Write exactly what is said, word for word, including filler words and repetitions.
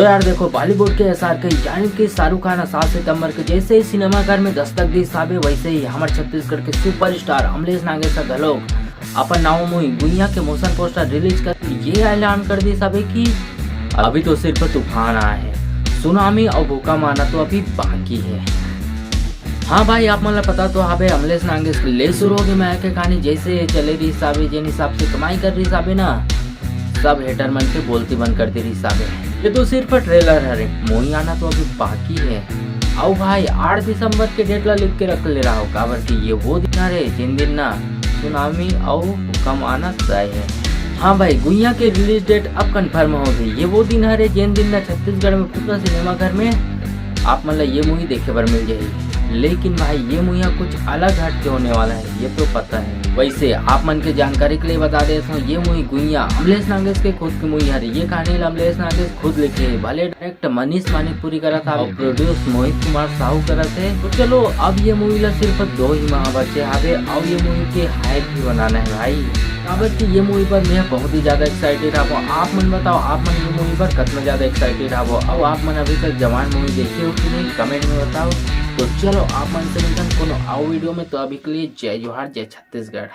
तो यार देखो, बॉलीवुड के एस आर के यानी कि शाहरुख खान ह सात सितंबर के जैसे ही सिनेमाघर में दस्तक दिस हाबे, वैसे ही हमर छत्तीसगढ़ के सुपरस्टार अमलेश नागेश ह घलोक अपन नवा मूवी गुइया के मोशन पोस्टर रिलीज कर ये ऐलान कर दिस हाबे कि अभी तो सिर्फ तूफान आए हे, सुनामी अउ भूकंप आना तो अभी बाकी हे। हाँ भाई, आप मन ला पता तो हाबे, अमलेश नागेश के ले शुरू होगे मया के कहानी, जैसे चले रिहिस हाबे, जेन हिसाब से कमाई कर रिहिस हाबे ना, सब हेटर मन के बोलती बंद कर दे रिहिस हाबे। ये तो सिर्फ ट्रेलर हरे, मूवी आना तो अभी बाकी हे। अउ भाई, आठ दिसंबर के डेट ला लिख के रख ले रहा हो, काबर कि ये वो दिन हरे जेन दिन ना सुनामी अउ भूकंप आना तय हे। हाँ भाई, गुइया के रिलीज डेट अब कंफर्म हो गई। ये वो दिन हरे जेन दिन ना छत्तीसगढ़ में पूरा सिनेमाघर में आप मन ला ये मूवी देखे बर मिल जाही। लेकिन भाई, ये मूवी ह कुछ अलग हट के होने वाला है, ये तो पता है। वैसे आप मन के जानकारी के लिए बता देत हूँ, ये मूवी गुइया अमलेश नागेश के खुद के मूवी हरे। ये कहानी ला अमलेश नागेश खुद लिखे हे, भले डायरेक्ट मनीष मानिकपुरी करत हावे, प्रोड्यूस मोहित कुमार साहू करत हे। तो चलो, अब ये मूवी ला सिर्फ दो ही माह बचे हावे, अउ ये मूवी के हाइप भी बनाना है भाई, काबर कि ये मूवी पर मैं बहुत ही ज्यादा एक्साइटेड हावो। आप मन बताओ, आप मन ये मूवी पर कितना ज्यादा एक्साइटेड हावो? अउ आप मन अभी तक जवान मूवी देखे हो कि नहीं, कमेंट में बताओ। तो चलो, आप मन से मिलथन कोनो अउ वीडियो में। तो अभी के लिए जय जोहार, जय छत्तीसगढ़।